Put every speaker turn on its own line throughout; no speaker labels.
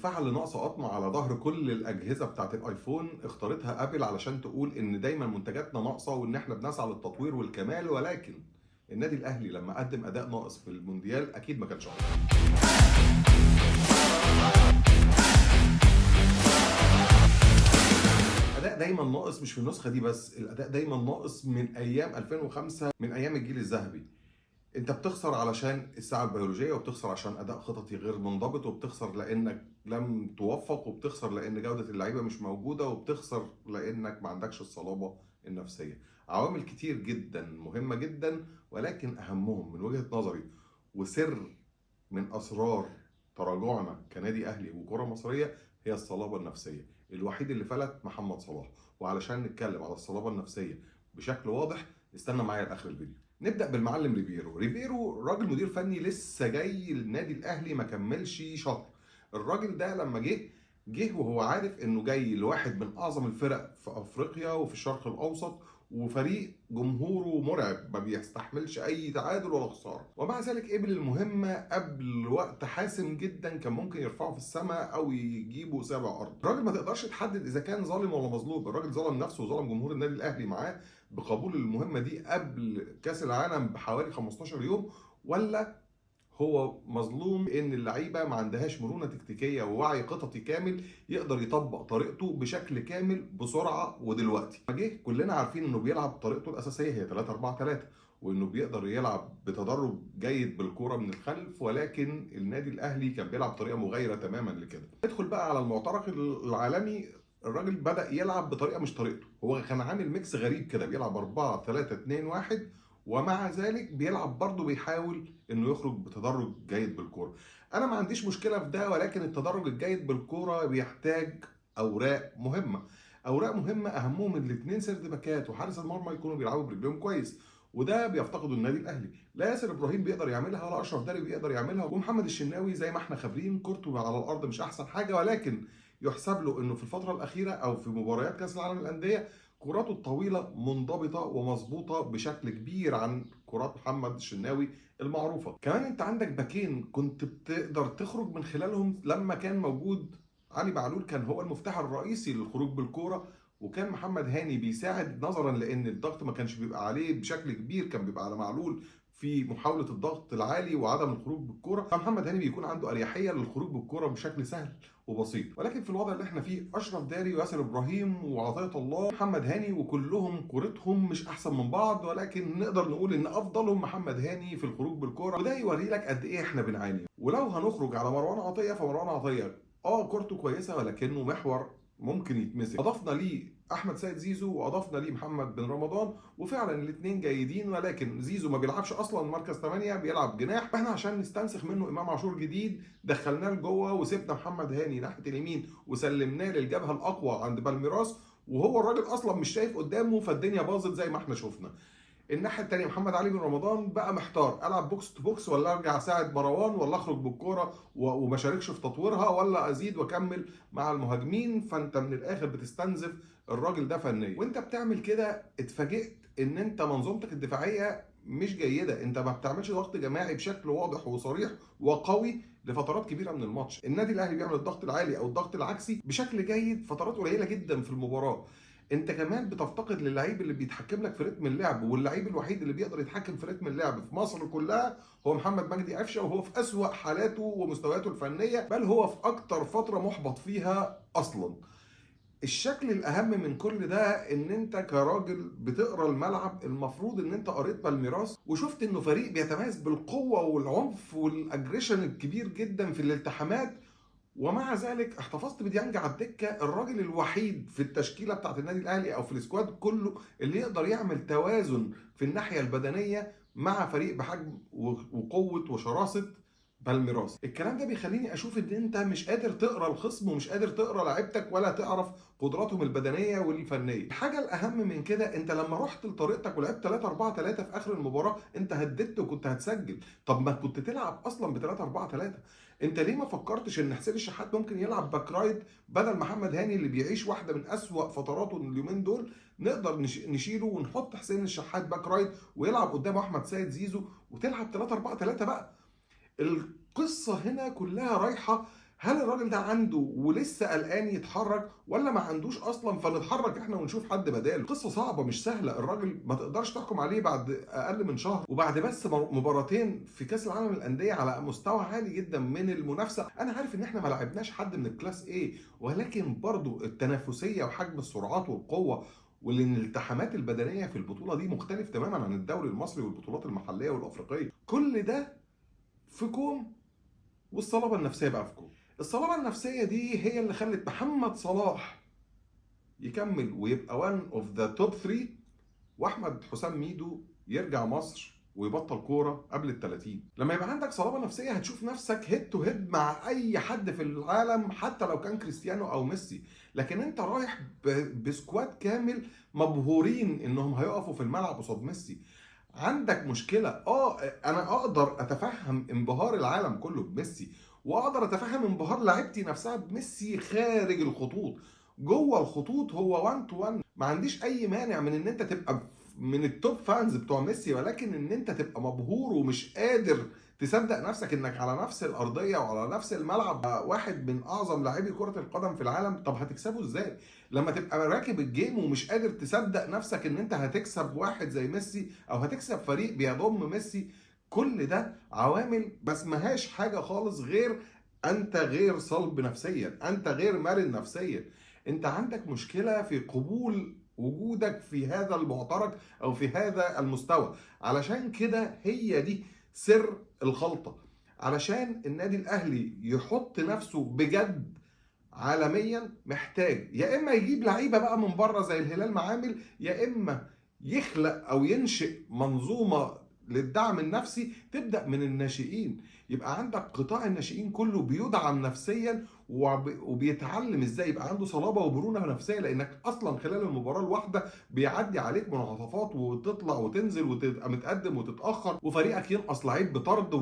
التفاحة اللي ناقصه قطمه على ظهر كل الاجهزة بتاعت الايفون اختارتها ابل علشان تقول ان دايما منتجاتنا ناقصه وان احنا بنسعى للتطوير والكمال. ولكن النادي الاهلي لما قدم اداء ناقص في المونديال اكيد ما كانش عذر. الاداء دايما ناقص، مش في النسخة دي بس، الاداء دايما ناقص من ايام 2005، من ايام الجيل الذهبي. انت بتخسر علشان الساعة البيولوجية، وبتخسر عشان اداء خططي غير منضبط، وبتخسر لانك لم توفق، وبتخسر لان جودة اللعيبة مش موجودة، وبتخسر لانك ما عندكش الصلابة النفسية. عوامل كتير جدا مهمة جدا، ولكن اهمهم من وجهة نظري وسر من اسرار تراجعنا كنادي اهلي وكرة مصرية هي الصلابة النفسية. الوحيد اللي فلت محمد صلاح. وعلشان نتكلم على الصلابة النفسية بشكل واضح استنى معايا لاخر الفيديو. نبدا بالمعلم ريبيرو. ريبيرو راجل مدير فني لسه جاي النادي الاهلي، ما كملش شهر. الراجل ده لما جه وهو عارف انه جاي لواحد من اعظم الفرق في افريقيا وفي الشرق الاوسط، وفريق جمهوره مرعب ما بيستحملش اي تعادل ولا خسارة، ومع ذلك قبل المهمة قبل وقت حاسم جدا كان ممكن يرفعه في السماء او يجيبه سابع ارض. الراجل ما تقدرش تحدد اذا كان ظالم ولا مظلوم، الراجل ظلم نفسه وظلم جمهور النادي الاهلي معاه بقبول المهمة دي قبل كاس العالم بحوالي 15 يوم، ولا هو مظلوم ان اللعيبة ما عندهاش مرونة تكتيكية ووعي خططي كامل يقدر يطبق طريقته بشكل كامل بسرعة. ودلوقتي جه كلنا عارفين انه بيلعب طريقته الاساسية هي 3-4-3، وانه بيقدر يلعب بتدرج جيد بالكورة من الخلف، ولكن النادي الاهلي كان بيلعب بطريقة مغايرة تماما لكده. ندخل بقى على المعترك العالمي. الراجل بدأ يلعب بطريقة مش طريقته، هو كان عامل mix غريب كده، بيلعب 4-3-2-1، ومع ذلك بيلعب برضه بيحاول انه يخرج بتدرج جيد بالكورة. انا ما عنديش مشكلة في ده، ولكن التدرج الجيد بالكورة بيحتاج اوراق مهمة، اوراق مهمة اهمهم الاثنين third باكات وحارس المرمى يكونوا بيلعبوا برجليهم كويس، وده بيفتقده النادي الاهلي. لا ياسر ابراهيم بيقدر يعملها، ولا اشرف داري بيقدر يعملها، ومحمد الشناوي زي ما احنا خابرين كورته على الارض مش احسن حاجة، ولكن يحسب له انه في الفترة الاخيرة او في مباريات كاس العالم للاندية كراته الطويلة منضبطة ومظبوطه بشكل كبير عن كرات محمد الشناوي المعروفة. كمان انت عندك باكين كنت بتقدر تخرج من خلالهم لما كان موجود علي معلول، كان هو المفتاح الرئيسي للخروج بالكورة، وكان محمد هاني بيساعد نظرا لان الضغط ما كانش بيبقى عليه بشكل كبير، كان بيبقى على معلول في محاولة الضغط العالي وعدم الخروج بالكورة، فمحمد هاني بيكون عنده اريحية للخروج بالكورة بشكل سهل وبسيط. ولكن في الوضع اللي احنا فيه اشرف داري وياسر ابراهيم وعطية الله محمد هاني وكلهم كورتهم مش احسن من بعض، ولكن نقدر نقول ان افضلهم محمد هاني في الخروج بالكورة، وده يوري لك قد ايه احنا بنعاني. ولو هنخرج على مروان عطية، فمروان عطية كورته كويسة ولكنه محور ممكن يتمسك. اضفنا ليه احمد سيد زيزو واضفنا ليه محمد بن رمضان، وفعلا الاثنين جيدين، ولكن زيزو ما بيلعبش اصلا مركز 8، بيلعب جناح، فاحنا عشان نستنسخ منه امام عاشور جديد دخلناه لجوه وسيبنا محمد هاني ناحية اليمين وسلمناه للجبهه الاقوى عند بالميراس، وهو الراجل اصلا مش شايف قدامه، فالدنيا باظت زي ما احنا شفنا. الناحية الثانية محمد علي بن رمضان بقى محتار، العب box to box ولا ارجع اساعد مروان، ولا اخرج بالكورة وما شاركش في تطويرها، ولا ازيد واكمل مع المهاجمين. فانت من الاخر بتستنزف الراجل ده فنيا، وانت بتعمل كده اتفاجئت ان انت منظومتك الدفاعية مش جيدة، انت ما بتعملش ضغط جماعي بشكل واضح وصريح وقوي لفترات كبيرة من الماتش. النادي الاهلي بيعمل الضغط العالي او الضغط العكسي بشكل جيد فترات قليله جدا في المباراة. انت كمان بتفتقد للعيب اللي بيتحكم لك في رتم اللعب، واللعيب الوحيد اللي بيقدر يتحكم في رتم اللعب في مصر كلها هو محمد مجدي قفشه، وهو في اسوأ حالاته ومستوياته الفنية، بل هو في اكتر فترة محبط فيها اصلا. الشكل الاهم من كل ده ان انت كراجل بتقرا الملعب، المفروض ان انت قريت بالميراس وشفت انه فريق بيتميز بالقوة والعنف وال aggression الكبير جدا في الالتحامات، ومع ذلك احتفظت بديانج على الدكة، الراجل الوحيد في التشكيلة بتاعت النادي الاهلي او في ال squad كله اللي يقدر يعمل توازن في الناحية البدنية مع فريق بحجم وقوه وشراسه بالميراس. الكلام ده بيخليني اشوف ان انت مش قادر تقرا الخصم ومش قادر تقرا لعيبتك ولا تعرف قدراتهم البدنية والفنية. الحاجة الاهم من كده، انت لما رحت لطريقتك ولعبت 3-4-3 في اخر المباراة انت هددت وكنت هتسجل، طب ما كنت تلعب اصلا ب 3-4-3. انت ليه ما فكرتش ان حسين الشحات ممكن يلعب back right بدل محمد هاني اللي بيعيش واحدة من اسوأ فتراته اليومين دول؟ نقدر نشيله ونحط حسين الشحات back right ويلعب قدامه احمد سيد زيزو وتلعب 3-4-3 بقى. القصة هنا كلها رايحة هل الراجل ده عنده ولسه قلقان يتحرك ولا ما عندوش اصلا، فنتحرك احنا ونشوف حد بداله. قصة صعبة مش سهلة، الراجل ما تقدرش تحكم عليه بعد اقل من شهر وبعد بس مباراتين في كاس العالم للاندية على مستوى عالي جدا من المنافسة. انا عارف ان احنا ما لعبناش حد من ال class A، ولكن برضو التنافسية وحجم السرعات والقوه والالتحامات البدنية في البطولة دي مختلف تماما عن الدوري المصري والبطولات المحلية والافريقيه. كل ده في كوم، والصلابه النفسية بقى في كوم. الصلابة النفسية دي هي اللي خلت محمد صلاح يكمل ويبقى 1 of the top 3، واحمد حسام ميدو يرجع مصر ويبطل كورة قبل ال 30. لما يبقى عندك صلابة نفسية هتشوف نفسك head to head مع اي حد في العالم، حتى لو كان كريستيانو او ميسي. لكن انت رايح ب squad كامل مبهورين انهم هيقفوا في الملعب قصاد ميسي. عندك مشكلة. انا اقدر اتفهم انبهار العالم كله بميسي، واقدر اتفهم انبهار لعيبتي نفسها بميسي خارج الخطوط. جوه الخطوط هو 1 to 1، ما عنديش اي مانع من ان انت تبقى من ال top fans بتوع ميسي، ولكن ان انت تبقى مبهور ومش قادر تصدق نفسك انك على نفس الارضية وعلى نفس الملعب واحد من اعظم لاعبي كره القدم في العالم، طب هتكسبه ازاي؟ لما تبقى راكب ال game ومش قادر تصدق نفسك ان انت هتكسب واحد زي ميسي او هتكسب فريق بيضم ميسي، كل ده عوامل ما اسمهاش حاجة خالص غير انت غير صلب نفسيا، انت غير مرن نفسيا، انت عندك مشكلة في قبول وجودك في هذا المعترك او في هذا المستوى. علشان كده هي دي سر الخلطة، علشان النادي الاهلي يحط نفسه بجد عالميا محتاج يا اما يجيب لعيبة بقى من بره زي الهلال معامل، يا اما يخلق او ينشئ منظومة للدعم النفسي تبدا من الناشئين. يبقى عندك قطاع الناشئين كله بيدعم نفسيا وبيتعلم ازاي يبقى عنده صلابة ومرونه نفسية، لانك اصلا خلال المباراة الواحدة بيعدي عليك منعطفات وتطلع وتنزل وتبقى متقدم وتتاخر، وفريقك ينقص لعيب بطرد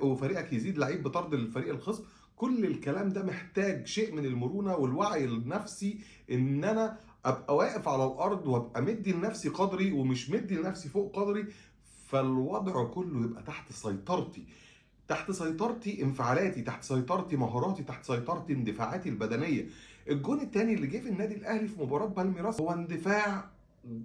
وفريقك يزيد لعيب بطرد للفريق الخصم. كل الكلام ده محتاج شيء من المرونة والوعي النفسي، ان انا ابقى واقف على الارض وابقى مدي لنفسي قدري ومش مدي لنفسي فوق قدري، فالوضع كله يبقى تحت سيطرتي، تحت سيطرتي انفعالاتي، تحت سيطرتي مهاراتي، تحت سيطرتي اندفاعاتي البدنية. الجون الثاني اللي جه في النادي الاهلي في مباراة بالميراس هو اندفاع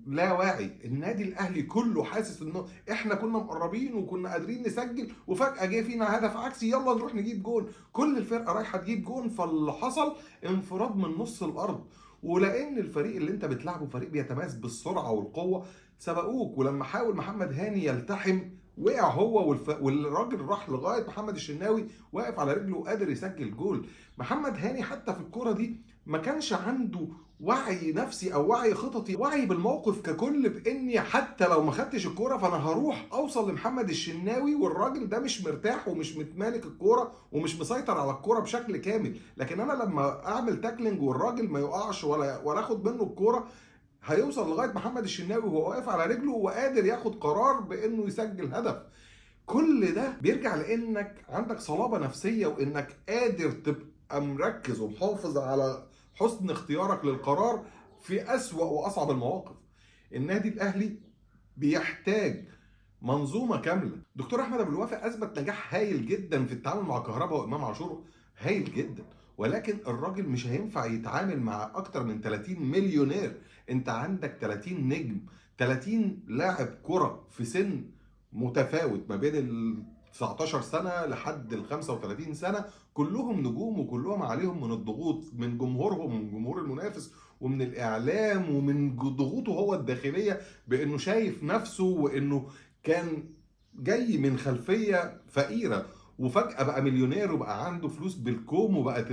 لا واعي. النادي الاهلي كله حاسس انه احنا كنا مقربين وكنا قادرين نسجل، وفجاة جه فينا هدف عكسي، يلا نروح نجيب جون، كل الفرقة رايحة تجيب جون. فاللي حصل انفراد من نص الارض، ولان الفريق اللي انت بتلعبه فريق بيتميز بالسرعة والقوه سبقوك. ولما حاول محمد هاني يلتحم وقع هو والراجل راح لغاية محمد الشناوي واقف على رجله وقادر يسجل جول. محمد هاني حتى في الكره دي ما كانش عنده وعي نفسي او وعي خططي، وعي بالموقف ككل، باني حتى لو ما خدتش الكورة فانا هروح اوصل لمحمد الشناوي، والراجل ده مش مرتاح ومش متمالك الكورة ومش مسيطر على الكورة بشكل كامل. لكن انا لما اعمل tackling والراجل ما يقعش ولا اخد منه الكورة، هيوصل لغاية محمد الشناوي وهو واقف على رجله وقادر ياخد قرار بانه يسجل هدف. كل ده بيرجع لانك عندك صلابة نفسية، وانك قادر تبقى مركز ومحافظ على حسن اختيارك للقرار في أسوأ وأصعب المواقف. النادي الأهلي بيحتاج منظومة كاملة. دكتور أحمد أبو الوفا أثبت نجاح هايل جدا في التعامل مع كهربا وإمام عاشور، هايل جدا، ولكن الراجل مش هينفع يتعامل مع أكتر من 30 مليونير. أنت عندك 30 نجم، 30 لاعب كرة في سن متفاوت ما بين ال 19 سنة لحد ال 35 سنة، كلهم نجوم وكلهم عليهم من الضغوط من جمهورهم ومن جمهور المنافس ومن الإعلام ومن ضغوطه هو الداخلية، بأنه شايف نفسه وأنه كان جاي من خلفية فقيرة وفجأة بقى مليونير وبقى عنده فلوس بالكوم، وبقت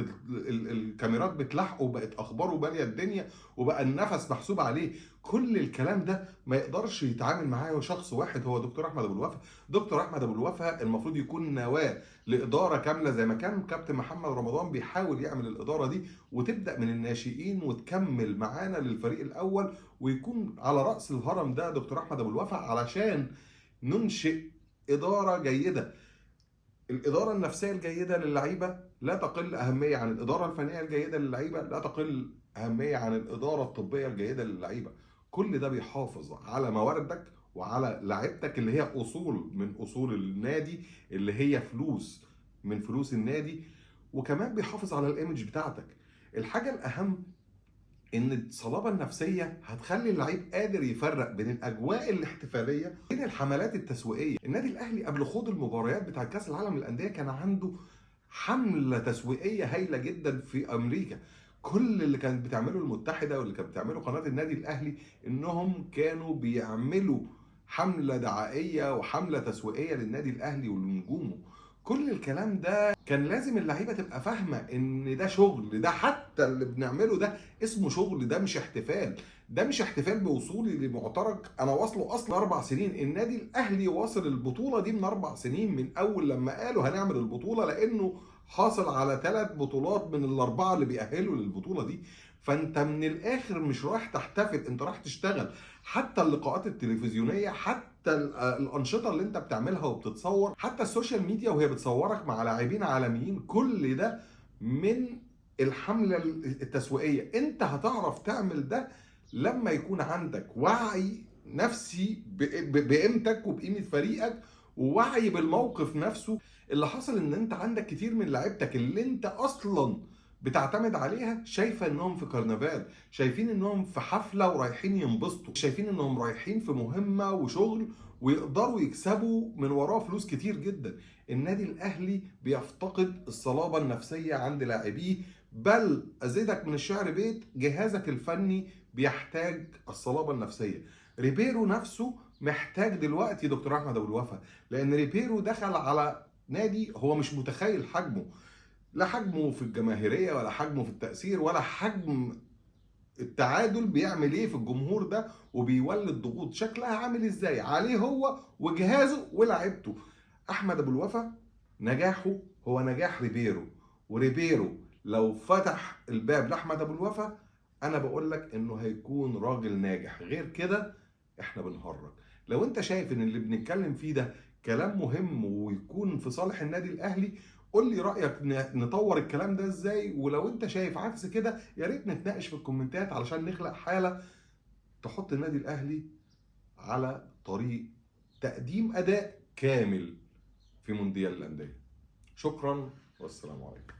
الكاميرات بتلاحقه وبقت أخباره بالية الدنيا وبقى النفس محسوب عليه. كل الكلام ده ما يقدرش يتعامل معاه شخص واحد هو دكتور أحمد أبو الوفا. دكتور أحمد أبو الوفا المفروض يكون نواة لإدارة كاملة زي ما كان كابتن محمد رمضان بيحاول يعمل الإدارة دي، وتبدأ من الناشئين وتكمل معانا للفريق الأول، ويكون على رأس الهرم ده دكتور أحمد أبو الوفا علشان ننشئ إدارة جيدة. الإدارة النفسية الجيدة للعيبة لا تقل أهمية عن الإدارة الفنية الجيدة للعيبة، لا تقل أهمية عن الإدارة الطبية الجيدة للعيبة. كل ده بيحافظ على مواردك وعلى لعيبتك اللي هي أصول من أصول النادي، اللي هي فلوس من فلوس النادي، وكمان بيحافظ على ال image بتاعتك. الحاجة الاهم ان الصلابة النفسية هتخلي اللعيب قادر يفرق بين الاجواء الاحتفالية وبين الحملات التسويقية. النادي الاهلي قبل خوض المباريات بتاع كاس العالم للاندية كان عنده حمله تسويقية هايلة جدا في امريكا. كل اللي كانت بتعمله المتحدة واللي كانت بتعمله قناة النادي الاهلي انهم كانوا بيعملوا حمله دعائيه وحمله تسويقية للنادي الاهلي ولنجومه. كل الكلام ده كان لازم اللعيبة تبقى فاهمه ان ده شغل، ده حتى اللي بنعمله ده اسمه شغل، ده مش احتفال، ده مش احتفال بوصولي لمعترك انا واصله اصلا 4 سنين. النادي الاهلي واصل البطولة دي من 4 سنين، من اول لما قالوا هنعمل البطولة، لانه حاصل على 3 بطولات من ال4 اللي بيأهلوا للبطولة دي. فانت من الاخر مش رايح تحتفل، انت رايح تشتغل. حتى اللقاءات التلفزيونية، حتى الانشطة اللي انت بتعملها وبتتصور، حتى ال social media وهي بتصورك مع لاعبين عالميين، كل ده من الحملة التسويقية. انت هتعرف تعمل ده لما يكون عندك وعي نفسي بقيمتك وبقيمه فريقك، ووعي بالموقف نفسه. اللي حصل ان انت عندك كتير من لعيبتك اللي انت اصلا بتعتمد عليها شايفه انهم في كرنفال، شايفين انهم في حفلة ورايحين ينبسطوا، شايفين انهم رايحين في مهمة وشغل ويقدروا يكسبوا من وراه فلوس كتير جدا. النادي الاهلي بيفتقد الصلابة النفسية عند لاعبيه، بل ازيدك من الشعر بيت، جهازك الفني بيحتاج الصلابة النفسية. ريبيرو نفسه محتاج دلوقتي دكتور احمد ابو الوفا، لان ريبيرو دخل على نادي هو مش متخيل حجمه، لا حجمه في الجماهيرية ولا حجمه في التاثير ولا حجم التعادل بيعمل ايه في الجمهور ده، وبيولد ضغوط شكلها عامل ازاي عليه هو وجهازه ولاعيبته. احمد ابو الوفا نجاحه هو نجاح ريبيرو، وريبيرو لو فتح الباب لاحمد ابو الوفا انا بقول لك انه هيكون راجل ناجح. غير كده احنا بنهرج. لو انت شايف ان اللي بنتكلم فيه ده كلام مهم ويكون في صالح النادي الاهلي، قول لي رايك نطور الكلام ده ازاي، ولو انت شايف عكس كده يا ريت نتناقش في الكومنتات علشان نخلق حاله تحط النادي الاهلي على طريق تقديم اداء كامل في مونديال الاندية. شكرا والسلام عليكم.